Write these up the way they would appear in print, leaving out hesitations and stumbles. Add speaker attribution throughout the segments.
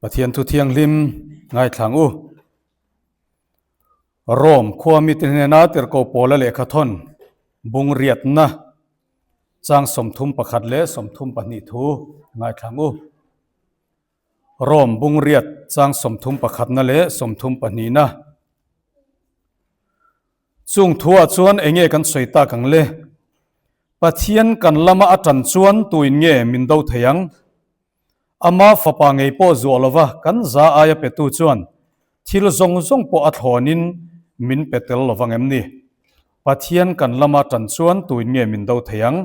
Speaker 1: Pathian thu thianghlim ngaithlang u. Rome khua mite hnena tirhkoh Paula lehkha thawn bung riatna chang 31 leh 32 thu ngaithlang u. Rome bung riat chang 31 na leh 32 na. Chung thuah chuan enge kan sawi tak ang le? Pathian kan lama a tan chuan tuin nge min do thei ang? Ama fapa ngei pawh zuah lova kan za aia petu chuan thil zawng zawng pawh a thlawnin min pe tel lovang em ni? Pathian kan lama tan chuan tuin nge min do thei ang?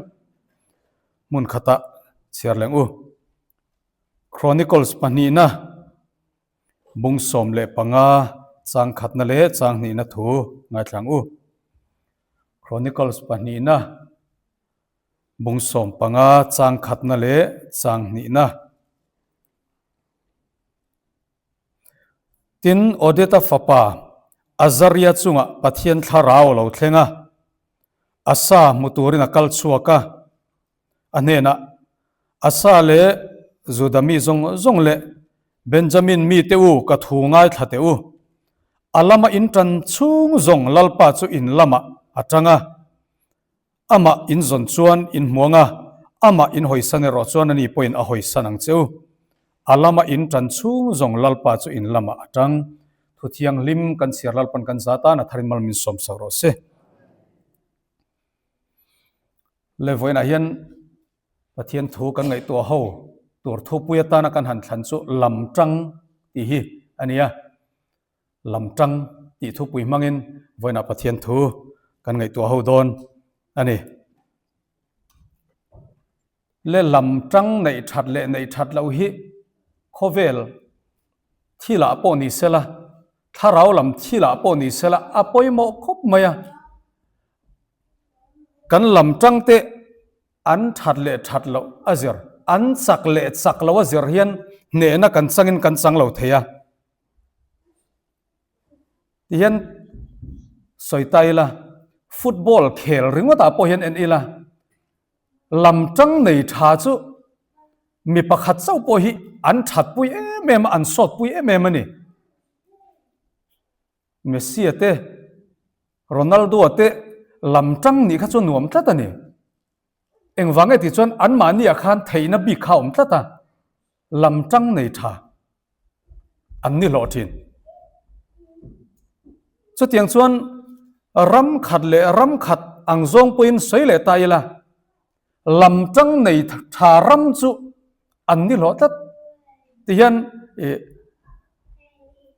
Speaker 1: Hmun khatah chhiar leng u. Chronicles pahnihna Bung 15 chang khatna leh chang hnihna thu ngaithlang u. Chronicles pahnihna Bung 15 chang khatna leh chang hnihna. Tin, Odeta fapa Azaria chungah Pathian thlarau a lo thleng a, Asa hmu turin a kal chhuak a. A hnenah, Asa leh Juda mi zawng zawng leh Benjamin mite u ka thu ngaithla teh u. A lama in tan chhung zawng Lalpa chu in lamah a tang a, amah in zawn chuan in hmuang a, amah in hawisan erawh chuan ani pawhin a hawisan ang che u. A lama in tan chhung zawng Lalpa chu in lamah a tang. Thu thianghlim kan chhiar Lalpan kan za tan a tharin mal min sawm sak rawh se. Le vawiinah hian Pathian thu kan ngaihtuah ho tur thupui atana kan han thlan chu lam tang tih hi a ni a. Lam tang tih thupui hmangin vawiinah Pathian thu kan ngaihtuah ho dawn a ni. Le lam tang neih that leh neih that loh hi khawvel thilah pawh ni sela, thlarau lam thilah pawh ni sela a pawimawh khawp mai a. Kan lam tang te an that leh that loh a zir, an chak leh chak loh a zir hian hnehna kan changin kan chang lo thei a. Tihian sawi ta ila, football khel ringawtah pawh hian en ila, lam tang nei tha chu mi pakhat chauh pawh hi an thatpui em em a, an sawtpui em em a ni. Messi-a te, Ronaldo-a te lam tang nih kha chu nuam tlat a ni. Engvang nge tih chuan anmahniah khan theihna bik kha a awm tlat a, lam tang nei tha an ni hlawh thin. Chutiang chuan ram khat leh ram khat ang zawng pawhin sawi leh ta ila, lam tang nei tha ram chu an ni hlawh tlat tihian ih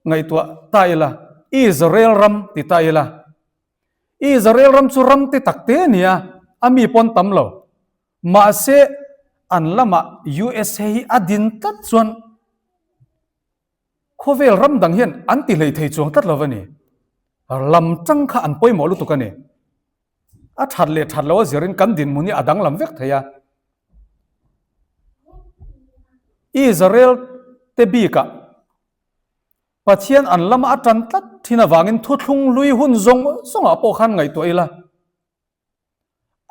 Speaker 1: ngaihtuah ta ila, Israel ram ti ta ila, Israel ram chu ram te tak te a ni a, a mi pawn tam lo. Mahse an lamah USA hi a din tlat chuan khawvel ram dang hian an ti hlei thei chuang tlat lo a ni. Lam tang kha an pawimawh lutuk a ni. A that leh that lo a zirin kan dinhmun hi a danglam vek thei a. Israel te bikah Pathian an lama a tan tlat thin avangin thuthlung hlui hun zawng zawngah pawh khan ngaihtuah ila.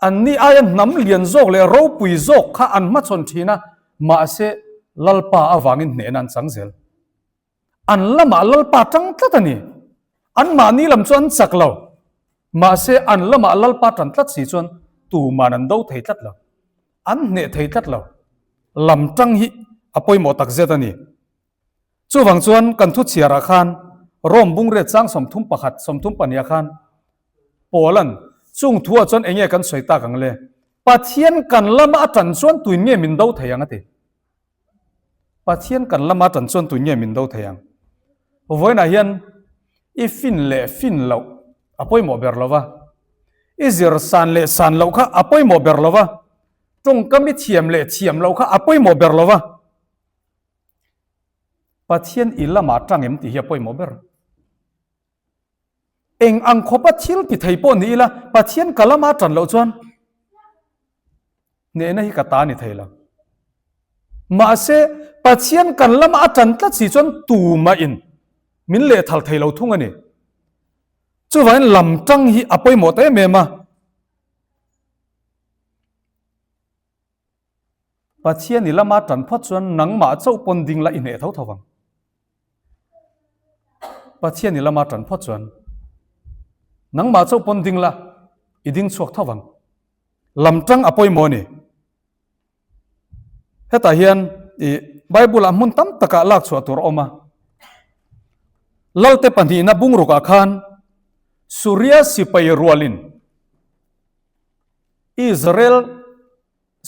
Speaker 1: Anni aia hnam lian zawk leh ropui zawk kha an hmachhawn thin a, mahse Lalpa avangin hnehna an chang zel. An lamah Lalpa tang tlat a ni. Anmahni lam chu an chak lo, mahse an lamah Lalpa tan tlat si chuan tuman an do thei tlat lo, an hneh thei tlat lo. Lam tang hi a pawimawh takzet a ni. Chuvang chuan kan thu chhiarah khan Rome bungriat chang 31, 32 ah khan Paula'n chung thuah chuan eng nge kan sawi tak ang le? Pathian kan lama a tan chuan tuin nge min do thei ang a ti. Pathian kan lama a tan chuan tuin nge min do thei ang? Vawiinah hian i fin leh fin loh a pawimawh ber lo va, i zir san leh san loh kha a pawimawh ber lo va, tawngkam i thiam leh thiam loh kha a pawimawh ber lo va. Pathian i lamah tang em tih hi a pawimawh ber. Eng ang khawpa thil ti thei pawh ni ila Pathian ka lama tan loh chuan hnehna hi ka ta ni thei lo. Mahse Pathian kan lama a tan tlat si chuan tumah in min lehthal thei lo thung a ni. Chuvangin lam tang hi a pawimawh ta em em a. Pathian i lama tan phawt chuan nangmah chauh pawn ding la i hneh tho tho vang. Pathian i lama tan phawt chuan nangmah chauh pawn ding la, i ding chhuak tho vang. Lam tang a pawimawh a ni. Hetah hian i Bible ah hmun tam takah lak chhuah tur a awm a. Lalte pahnihna bungrukah khan Suria sipai rualin Israel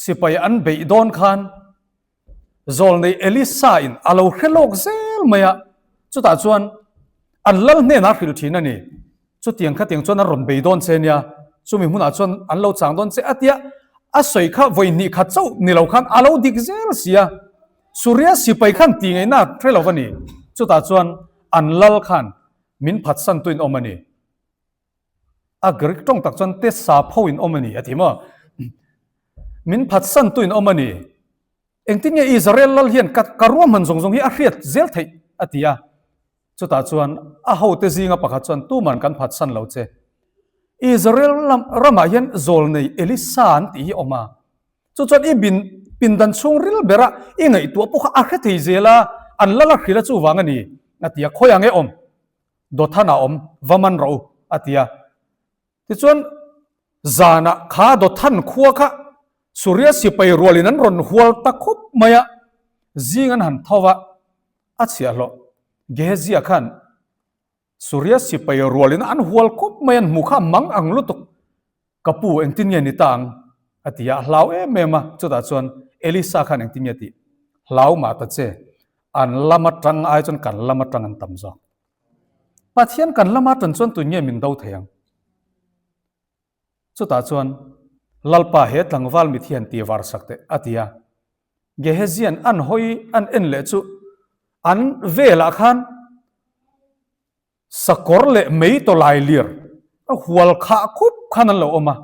Speaker 1: sipai an beih dawn khan Zawlnei Elisa in a lo hre lawk zel mai a, chutah chuan an lal hnenah a hrilh thin a ni. Chutiang khatiang chuan an rawn bei dawn che nia, chumi hmunah chuan an lo chang dawn che a tia a sawi kha vawi hnih khat chauh ni lo khan a lo dik zel si a. Suria sipai khan tih ngaihna a hre lo va ni. Chutah chuan an lal khan min phatsan tuin awm a ni. A Greek tawng tak chuan te sapho in awm a ni a ti maw? Min phatsan tu in awm a ni. Engtin nge Israel lal hian ka ka ruahman zawng zawng hi a hriat zel theih a ti a. Chutah chuan a hote zinga pakhat chuan tuman kan phatsan lo che. Israel lam ramah hian zawlnei Elisa an tih hi a awm a. Chu chuan i bin pindan chhungril bera i ngaihtuah pawh kha a hre thei zel a, an lal a hrilh a chuvang a ni a ti a. Khawiah nge awm? Dothan a awm, va man rawh u, a ti a. Tichuan, zanah kha Dothan khua kha Suria sipai rualin an rawn hual ta khup mai a, zing an han tho va, a chhiahhlawh. Gehezia khan Suria sipai rualin an hual khup mai an hmu kha mang ang lutuk. Ka pu, engtin nge ni ta ang? a ti a, a hlau em em a. Chutah chuan Elisa khan engtin nge tih? Hlau mah ta che, an lam atang ai chuan kan lam atang an tam zawk. Pathian kan lama tan chuan tun nge min do thei ang? Chutah chuan Lalpa he tlangval mit hian ti var sak teh a ti a. Gehezian an hawi an en leh chu an velah khan Sakawr leh mei tawlai lir a hual khah khup khan an lo awm a,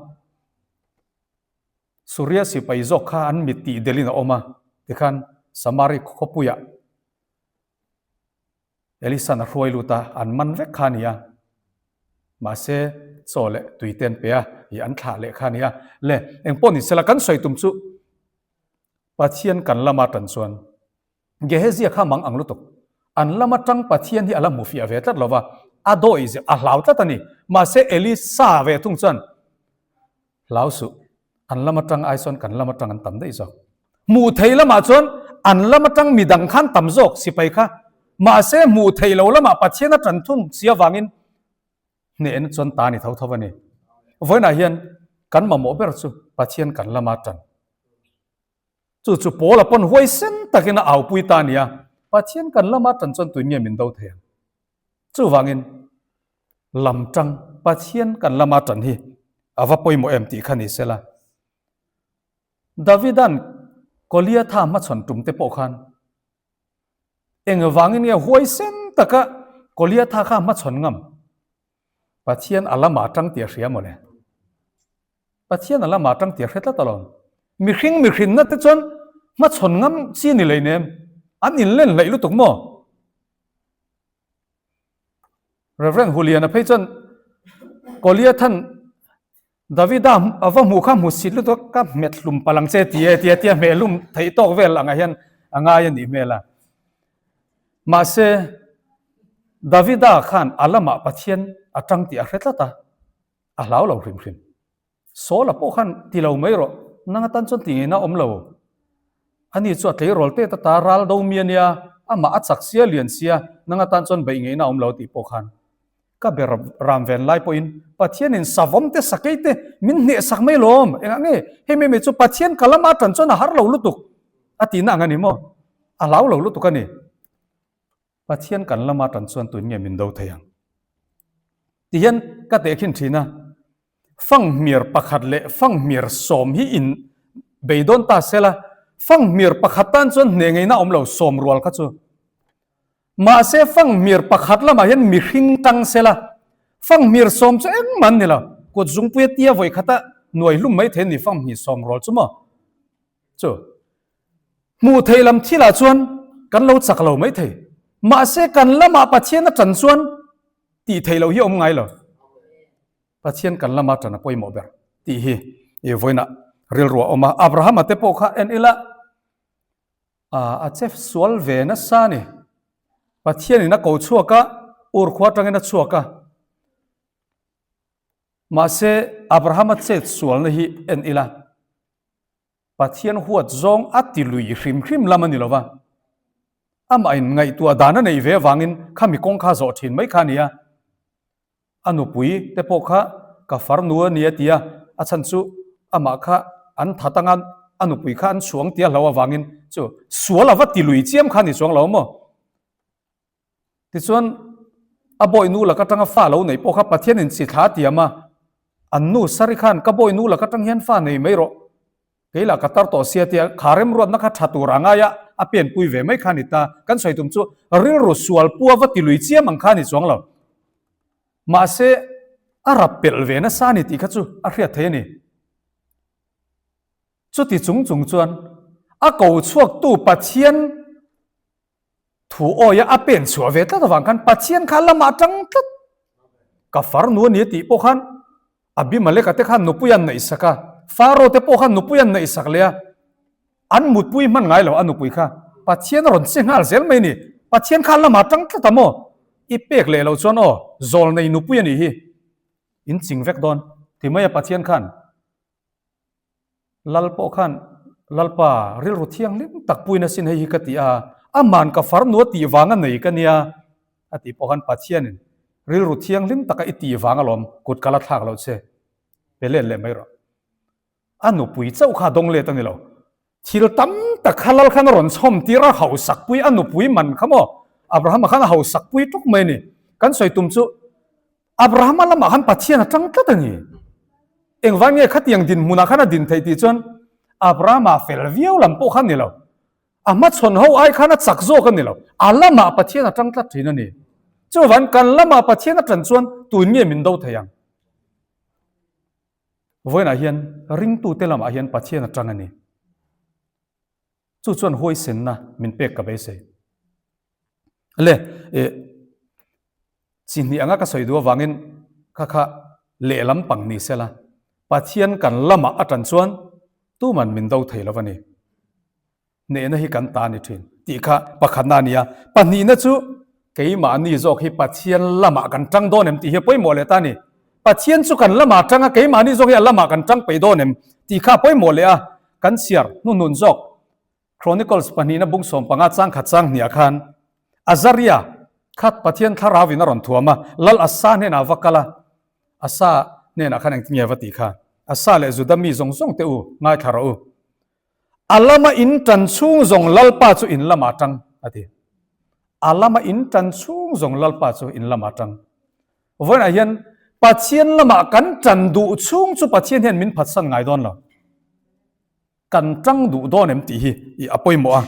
Speaker 1: Suria sipai zawk kha an mit tih delin a awm a, tikhan Samari khawpuiah Elisan a hruai lut a, an man vek kha a ni a. Mahse, chaw leh tui te an pe a, ih an thlah leh kha a ni a. Le, engpawh ni sela kan sawi tum chu Pathian kan lama tan chuan Gehezia kha mang ang lutuk. An lam atang Pathian hi a la hmu fiah ve tlat lo va, a dawi zir a hlau tlat a ni. Mahse Elisa ve thung chuan, Hlau suh, an lam atang ai sawn kan lam atang an tam daih zawk. Hmuh thei lamah chuan an lam atang midang khan tam zawk sipai kha. Mahse hmuh thei lo lamah Pathian a tan thung si avangin hnehna chuan ta ni tho tho a ni. Vawiinah hian kan mamawh ber chu Pathian kan lama tan. Chu chu Paula pawn huaisen takin a aupui ta a ni a, Pathian kan lama tan chuan tuin nge min do thei ang? Chuvangin lam tang Pathian kan lama tan hi a va pawimawh em tih kha ni sela. Davida'n Goliatha hmachhawn tum te pawh khan engvangin nge huaisen taka Goliatha kha hmachhawn ngam? Pathian a lama tang tih a hria mawle. Pathian a lama tang tih a hre tlat alawm. Mihring mihrinna te chuan hmachhawn ngam chi ni lei nem. An inlen hleih lutuk maw? Reverend Huliana phei chuan Goliathan Davida a va hmuh kha hmu sit lutuk ka hmet hlum palang che ti e tia tia hmeh hlum theih tawk vel angah hian a ngai a nih hmel a. Mahse Davida khan a lamah Pathian a tang tih a hre tlat a, a hlau lo hrim hrim. Saul-a pawh khan ti lo mai rawh, nang atan chuan ti ngeina awm lo. Ani chu a tleirawl te ta ta ral do mi a nia, amah a chak sia lian sia, nang atan chuan beih ngeina awm lo tih pawh khan Ka ber ram ven lai pawhin Pathianin savawm te sakei te min hnehsak mai lawm. Engah nge hei mai mai chu Pathian ka lama tan chuan a har lo lutuk a tihna ang a ni maw? A hlau lo lutuk a ni. Pathian kan lama tan chuan tun nge min do thei ang? Tihian ka tehkhin thin a, Fanghmir pakhat leh fanghmir sawm hi in bei dawn ta sela, fanghmir pakhat tan chuan hneh ngeina awm lo sawm rual kha chu. Mahse fanghmir pakhat lamah hian mihring tang sela, fanghmir sawm chu engmah an ni lo, kut zungpuia tia vawi khata nuai hlum mai thei an ni fanghmir sawm rual chu maw? Chu hmuh thei lam thilah chuan kan lo chak lo mai thei. Mahse kan lamah Pathian a tan chuan tih theih loh hi a awm ngai lo. Pathian kan lama tan a pawimawh ber tih hi i vawiinah rilru a awm a. Abrahama te pawh kha en ila a chef sual ve nasa a ni. Pathianin a ko chhuak a. Ur khua atangin a chhuak a. Mahse, Abrahama chet sualna hi en ila, Pathian huat zawng a ti lui hrim hrim lam a ni lo va. Amah in ngaihtuah dan a neih ve avangin khami kawng kha zawh thin mai kha a ni a. A nupui te pawh kha ka farnu a ni a ti a, a chhan chu amah kha an that anga a nupui kha an chhuang tia hlo avangin chu sual a va ti lui chiam kha a ni chuang lo maw? Tichuan a bawihnu lak atanga fa lo neih pawh kha Pathianin chi thla a tiam a, an nu Sari khan ka bawihnu lak atang hian fa nei mai rawh. Kei lah ka tar tawh sia tia kha remruatna kha tha tur a ngai a, a penpui ve mai kha a ni ta. Kan sawi tum chu rilru sual pua va ti lui chiam ang kha a ni chuang lo. Mahse, a rap pelh ve nasa a ni tih kha chu a hriat thei a ni. Chuti chung chung chuan a ko chhuaktu Pathian Thu awia a pen chhuah ve tlat avang khan Pathian kha lamah tang tlat. Ka farnu a ni a tih pawh khan Abimeleka te khan nupui an neihsak a, Faro te pawh khan nupui an neihsak leh a, an mutpui hman ngai lo a nupui kha. Pathian a rawn che nghal zel mai a ni. Pathian kha lamah tang tlat a maw? I pek leh loh chuan aw, zawlnei nupui a nih hi. In ching vek dawn ti mai a Pathian khan. Lal pawh khan, Lalpa, rilru thianghlim tak puin asin hei hi ka ti a, aman ka farnu a tih vang a nei ka nia, a tih pawh khan Pathianin rilru thianghlim taka i tih vang alawm kut ka la thlak loh che, pe let leh mai rawh. A nupui chauh kha a dawng let a ni lo. Thil tam tak kha Lal khan a rawn chhawm tir a, hausakpui a nupui man kha maw? Abrahama khan a hausakpui tuk mai a ni. Kan sawi tum chu Abrahama lamah khan Pathian a tang tlat a ni. Engvang nge khatiang dinhmunah khan a din theih tih chuan Abrahama fel viau lam pawh kha a ni lo. A hmachhawn ho ai khan a chak zawk a ni lo. A lamah Pathian a tang tlat thin a ni. Chuvang kan lamah Pathian a tan chuan tun nge min do thei ang? Vawiinah hian ringtute lamah hian Pathian a tang a ni. Chu chuan huaisenna min pek ka beisei. Le, e, chi hnih anga ka sawi duh avangin kha kha lehlam pang ni sela, Pathian kan lamah a tan chuan tuman min do thei lo a ni. Hnehna hi kan ta a ni thin tih kha pakhatna a ni a. Pahnihna chu keimahni zawk hi Pathian lamah kan tang dawn em tih hi a pawimawh leh ta a ni. Pathian chu kan lamah tang a, keimahni zawk hi a lamah kan tang peih dawn em tih kha a pawimawh leh a, kan chhiar hnuhnun zawk. Chronicles pahnihna bung 15 changkhat chang hniah khan Azaria khat Pathian thlarau in a rawn thuam a, Lal Asa hnenah va kal a, Asa hnenah khan engtin nge va tih kha? Asa leh Juda mi zawng zawng te u, ngaithla rawh u. A lama in tan chhung zawng Lalpa chu in lamah tang, a ti. A lama in tan chhung zawng Lalpa chu in lamah tang. Vawiinah hian Pathian lamah kan tan duh chhung chu Pathian hian min phatsan ngai dawn lo. Kan tang duh dawn em tih hi i a pawimawh a.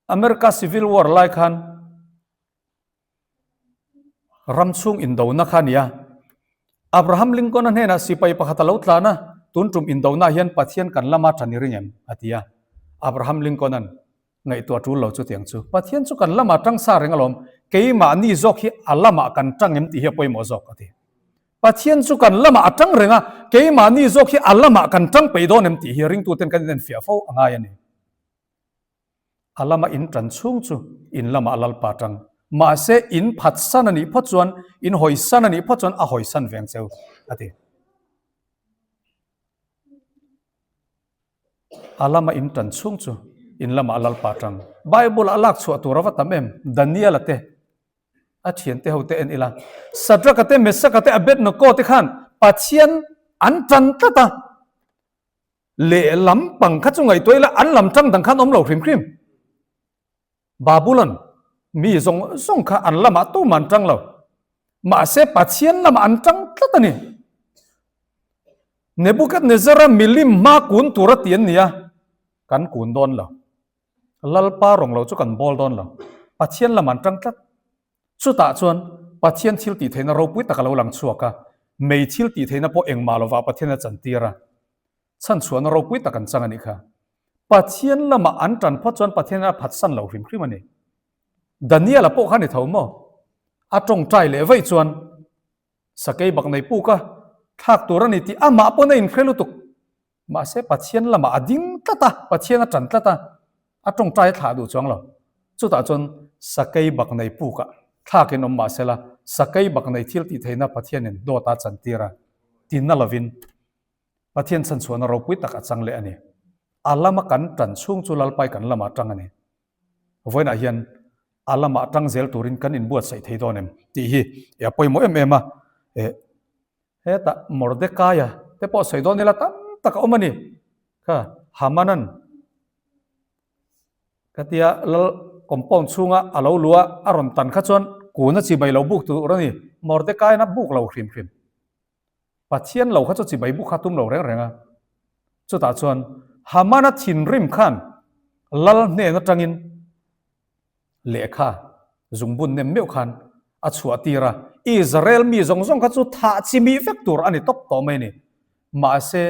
Speaker 1: America Civil War lai khan ram chhung indona kha a ni a. Abraham Lincoln-a hnenah sipai pakhat a lo tlan a, tun tum indona hian Pathian kan lama tha ni ring em? a ti a. Abraham Lincoln-a'n Ngaihtuah tul lo chutiang chu. Pathian chu kan lamah tang sa reng alawm, keimahni zawk hi a lamah kan tang em tih hi a pawimawh zawk, a ti. Pathian chu kan lamah a tang reng a, keimahni zawk hi a lamah kan tang peih dawn em tih hi ringtuten kan inenfiah fo a ngai a ni. A lama in tan chhung chu in lamah Lalpa tang. Mahse, in phatsan a nih phawt chuan, in hawisan a nih phawt chuan a hawisan veng cheu, a ti. A lama in tan chhung chu in lamah Lalpa tang. Bible a lak chhuah tur a va tam em? Daniel-a te, a thiante ho te en ila. Shadrach-a te, Meshach-a te, Abednego te khan Pathian an tan tlat a. Lehlam pang kha chu ngaihtuah ila an lam tang dang khan awm lo hrim hrim. Babulon mi zawng zawng kha an lamah tumah an tang lo. Mahse Pathian lamah an tang tlat a ni. Nebuchadnezzar-a milim hma kun tur a ti an ni a, kan kun dawn lo. Lalpa rawng lo chu kan bawl dawn lo. Pathian lamah an tang tlat. Chutah chuan Pathian thil tih theihna ropui tak a lo lang chhuak a, mei thil tih theihna pawh engmah lovah Pathian a chantir a. Chhanchhuahna ropui tak an chang a nih kha. Pathian lamah an tan phawt chuan Pathian a phatsan lo hrim hrim a ni. Daniel-a pawh kha ni tho maw? A tawngtai leh vaih chuan sakei bak nei puk a thlak tur a ni tih amah pawn a inhre lutuk. Mahse Pathian lamah a ding tlat a, Pathian a tan tlat a, a tawngtai a thlah duh chuang lo. Chutah chuan Sakei bak nei pukah thlakin awm mah sela, sakei bak nei thil tih theihna Pathianin dawt a chantir a, tinna lovin Pathian chhanchhuahna ropui tak a chang leh a ni. A lama kan tan chhung chu Lalpai kan lamah tang a ni. Vawiinah hian a lamah tang zel turin kan inbuatsaih thei dawn em tih hi a pawimawh em em a. Hetah Mordekaia te pawh sawi dawn ila tam tak a awm a ni. Kha Hamanan ka tia lal compound chhunga a lo luh a, a rawn tan kha chuan kun a chibai lo buk tur a ni. Mordekaian a buk lo hrim hrim. Pathian lo kha chu chibai buk kha tum lo reng reng a. Chutah chuan Hamana thinrim khan lal hnen atangin lehkha zungbun nem meuh khan a chhuah tir a, Israel mi zawng zawng kha chu thah chi mi vek tur a ni tawp tawh mai a ni. Mahse,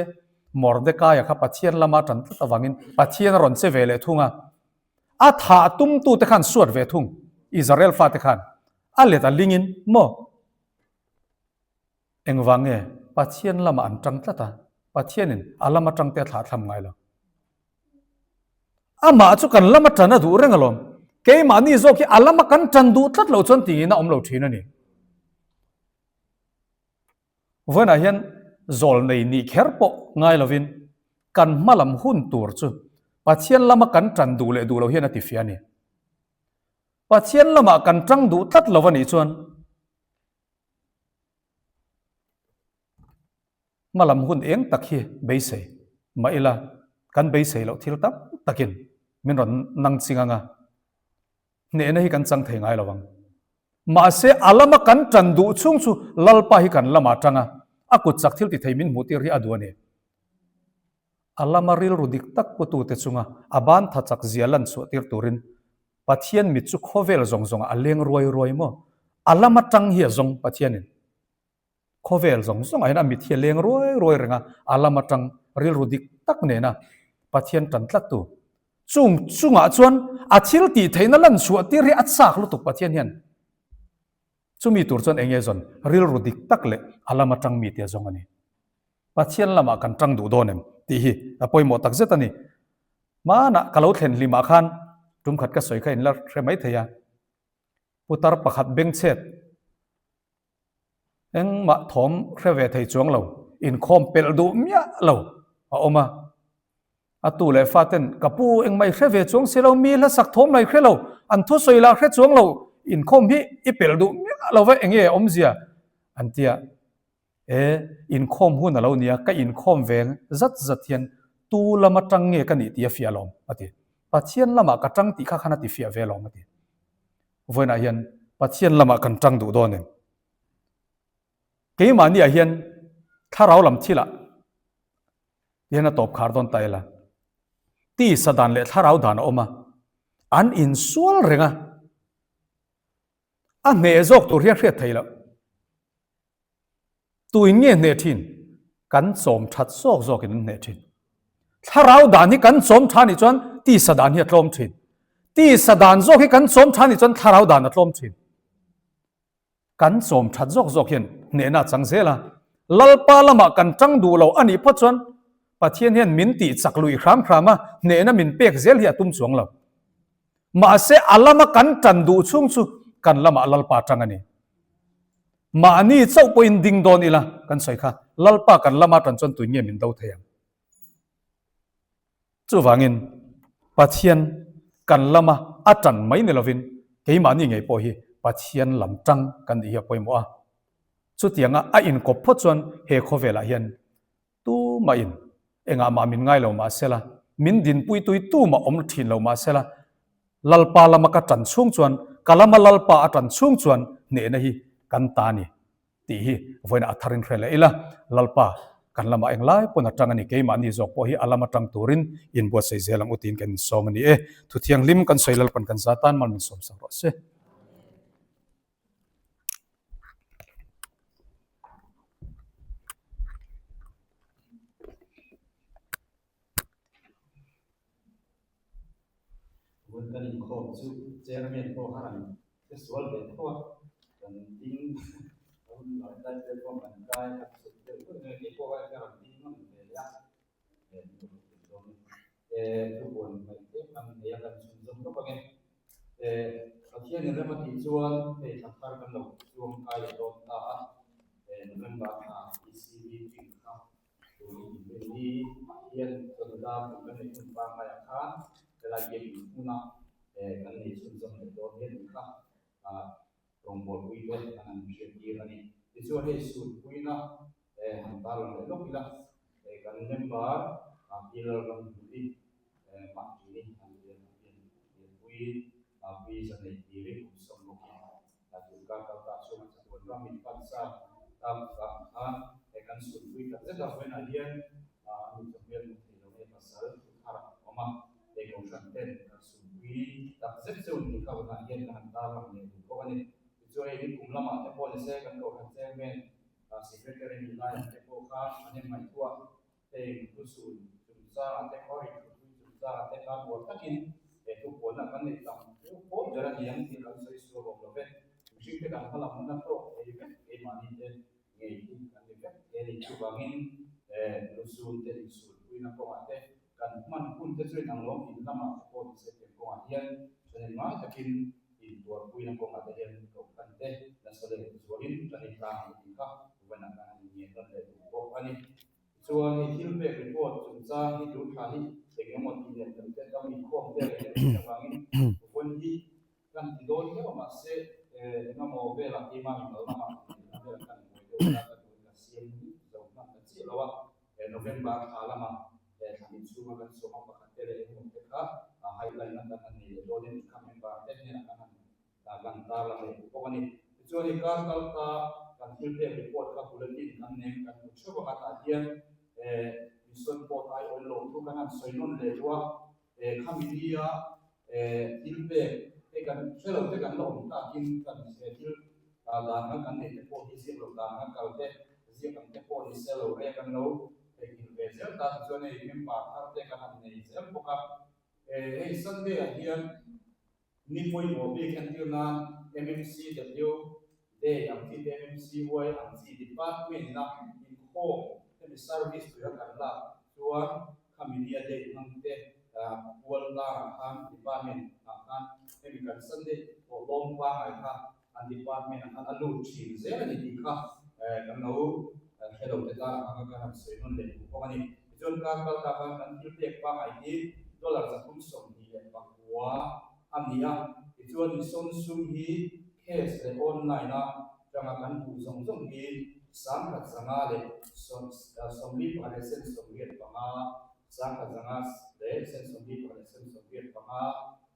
Speaker 1: Mordekaia kha Pathian lama tan tlat avangin Pathian a rawn che ve leh thung a, a thah tumtute khan suat ve thung, Israel fate khan a let a lingin maw? Engvang nge Pathian lamah an tang tlat a, Pathianin a lama tangte a thlahthlam ngai lo. Amah chu kan lama tan a duh reng alawm. Keimahni zawk hi a lama kan tan duh tlat loh chuan tingin a awm lo thin a ni. Vawiinah hian zawl nei nih kher pawh ngai lovin kan hma lam hun tur chu Pathian lama kan tan duh leh duh lo hian a tifiah a ni. Pathian lamah kan tang duh tlat lo a nih chuan Hmalam hun eng tak hi beisei mah ila kan beisei loh thil tam takin min rawn nang ching ang a, hnehna hi kan chang thei ngai lo ang. Mahse a lama kan tan duh chhung chu Lalpa hi kan lamah tang a, a kut chak thil ti thei min hmuh tir hi a duh a ni. A lama rilru dik tak putute chunga a ban tha chak zia lan chhuah tir turin Pathian mit chu khawvel zawng zawngah a leng ruai ruai maw? A lama tang hi a zawng Pathianin. Khawvel zawng zawngah hian a mit hi a leng ruai ruai reng a, a lama tang rilru dik tak nena Pathian tan tlattu. Chung chungah chuan a thil tih theihna lan chhuah tir hi a chak lutuk Pathian hian. Chumi tur chuan eng nge zawn? Rilru dik tak leh a lama tang mite a zawng a ni. Pathian lamah kan tang duh dawn em tih hi a pawimawh tak zet a ni. Hmanah ka lo thlen hlimah khan tumkhat ka sawi kha in la hre mai thei a, putar pakhat bengchhet engmah thawm hre ve thei chuang lo, inkhawm pelh duh miah lo a awm a. A tu leh fa ten ka pu engmah i hre ve chuang si lo, mi hlasak thawm la i hre lo, an thusawi lah hre chuang lo, inkhawm hi i pelh duh miah lo va enge awmzia an ti a. E, inkhawm hun a lo nia, ka inkhawm ve zat zat hian tu lama tang nge ka nih tih a fiah alawm, a ti. Pathian lamah ka tang tih kha khan a ti fiah ve alawm, a ti. Vawiinah hian Pathian lamah kan tang duh dawn em? Keimahniah hian thlarau lam thilah hian a tawp khar dawn ta ila. Tisa dan leh thlarau dan a awm a, an insual reng a, a hneh zawk tur hian hriat theih loh. Tuin nge hneh thin? Kan chawm that zawk zawkin an hneh thin. Thlarau dan hi kan chawm tha nih chuan tisa dan hi a tlawm thin. Tisa dan zawk hi kan chawm tha nih chuan thlarau dan a tlawm thin. Kan chawm that zawk zawk hian hnehna a chang zel a. Lalpa lamah kan tang duh lo a nih phawt chuan Pathian hian min tih chak luih hram hram a, hnehna min pek zel hi a tum chuang lo. Mahse a lama kan tan duh chhung chu kan lamah Lalpa tang a ni. Mahni chauh pawhin ding dawn ila kan sawi kha, Lalpa kan lama tan chuan tui nge min do thei ang? Chuvangin Pathian kan lama a tan mai ni lovin keimahni ngei pawh hi Pathian lam tang kan nih hi a pawimawh a. Chutianga a inkawp phawt chuan he khawvelah hian Tumahin engah mah min ngai lo mah sela, min dinpui tui tumah awm thin lo mah sela, Lalpa lama ka tan chhung chuan, ka lama Lalpa a tan chhung chuan hnehna hi kan ta ni tih hi vawiinah a tharin hre leh ila, Lalpa kan lamah englai pawn a tang a ni, keimahni zawk pawh hi a lama tang turin inbuatsaih zel ang u tiin kan insawm a ni e. Thuthianghlim kan sawi Lalpan kan za tan mal min sawmsak rawh se.
Speaker 2: Tun kan inkhawm chu chairman pawh khan an hre sual ve tho a, kan ding a hun lai lai platform kan kai a chhuk deuh deuh mai a, keipawh kha ka rawn ding ngam ve leh a, eh thu puan ngaih tlem kan nei a, kan chhunzawm lawk ange. Eh Pathian. Pathianin rem a tih chuan hei thla thar kan lo chuang kai leh dawn ta a, November thla EC meeting kha tun inrinni ah hian chawhnu pum kan neih hun pangngai ah khan helai biakin hmuna kan nei chhunzawm leh dawn hian tih kha rawngbawlpui te an han hriat tir a ni. Tichuan hei sunpuina han tarlang leh lawk ila kan member Pillar Ramhmuli Mahni an lianpui Pi Zanei Tiri kum sawmrukin tun kar kal ta chhunga chatuan ram in pan sa tak vang khan kan sunpui tak zet a vawiinah hian a nu chu hmel hmu thei lo nge pasal thu thar a awm a, hei kohhran ten kan sunpui tak zet chu tih kha vawiinah hian kan han tarlang leh duh bawk a ni. Tichuan hei nikum lamah te pawh ni se kan kohhran chairman secretary nih laiah te pawh kha an inngaihthuah Heng thusun chungchangah te khaw ri thupui chungchangah te khan uar takin he thupuanna kan neih tam deuh pawl ber a ni ang tih kan sawi sual awm lo ve. Mihring te kan hmalam na tawk thei vek keimahni te ngei hi kan ni vek thei a ni. Chuvangin he lusun te insulpuina kawngah te kan hman hun te chu inang lawm in lamah te pawh ni se tiang kawngah hian thahnem ngai takin intuarpuina kawngah te hian kohhran te nasa leh zualin kan intlang ang tih kha vawiinah khan an inngen nawn leh duh bawk a ni. Chuan hei thil pek report chungchang hi tun thla hi eng emaw tih leh tam te tam inkhawm te leh deuh avangin vawn hi kan ti dawn viau a mahse eng emaw velah keimah mi kal lamah eng velah kan buai deuh a ka duhin ka siam zo hman ta chiah lo a, November thla lamah thla hnih chhunga kan sawma pakhat te leh eng emaw te kha highlight na kan han nei leh dawn in kha member te hnenah kan han kan tarlang leh duh bawk a ni. Tichuan i kar kal ta kan thil pek report kha bulletin kan nem kan hmu theuh ang a tah hian mission board ai awm lo thu kan han sawi nawn leh duh a, khami nia thil pek te kan hre lo te kan la awm takin kan thil dan ang kan neih te pawh hi ziak lo dan ang kal te ziak ang te pawh ni se lo rek an lo theihnghilh ve zel ta tichuan hei member thar te kan han nei zel bawk a, hei Sunday ah hian Ni pawimawh bik entir nan MMCW Day ang chi te MMCY ang chi department ina inkhawm hemi service tura kan lak chuan khami nia date hmang te pual tlang ah khan department ah khan hemi kan Sunday pawh lawm pangai kha an department ah khan a lut thin zel a ni tih kha kan lo hre lo te tan ah khan kan han sawi nawn leh duh bawk a ni. Tichuan kar kal ta khan kan thil pek pangai hi dollar 329 a ni a, tichuan mission sum hi cash leh online a tanga kan hmuh zawng zawng hi 1145, 1185.75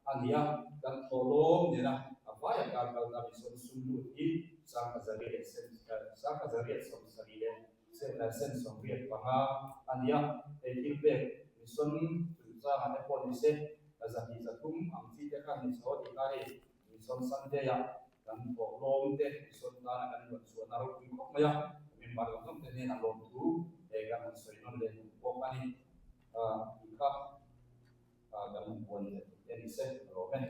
Speaker 2: a ni a, kan thawhlawm nena a vaia kar kal ta mission sum lut hi 1875 a ni a, hei thil pek mission chungchangah te pawh ni se, 203 ang chi te khan ni chho a ti kha hei mission Sunday ah kan thawhlawm te mission tana kan rawn chhuahna ropui khawp mai a, member zawng zawng te hnenah lawmthu kan han sawi nawn leh duh bawk a ni tih kha kan buan leh duh te ni se ka lawm e.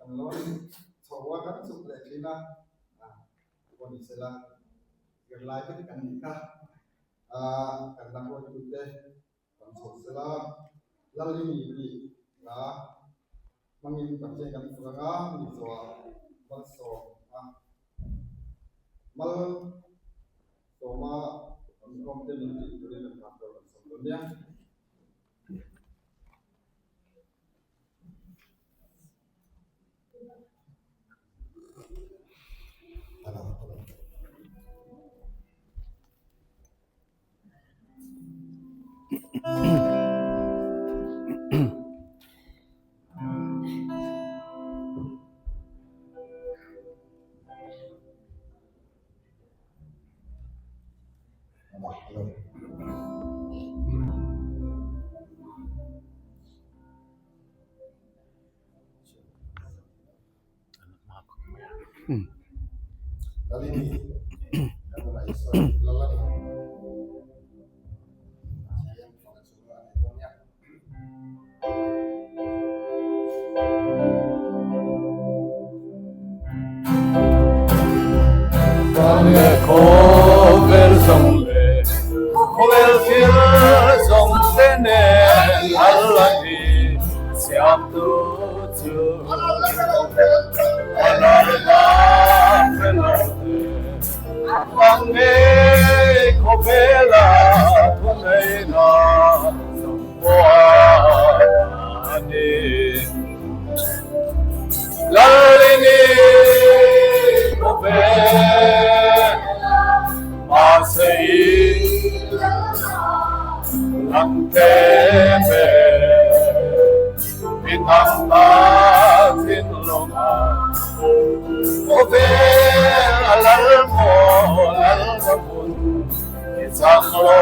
Speaker 3: Kan lawn chho a kan chuk leh thin a, pawh ni sela zirlai vek kan nih kha kan la hruaitute kan chho sela Lalini tih hla hmangin Pathian kan fak anga mi zawhah malsawm a malsawma inkhawmte min tih turin kan pastor kan sawm dawn nia.
Speaker 1: Lang e khawvel zawng leh khawvel thil zawng te nen lal a ni siamtu chu a lalna hre lo te Lang e khawvela thuneihna zawng pawh a ni. Lalini khawvel mahse i lang te me mi tam ta thinlunga khawvel a lal maw lal ka hmun i chang lo.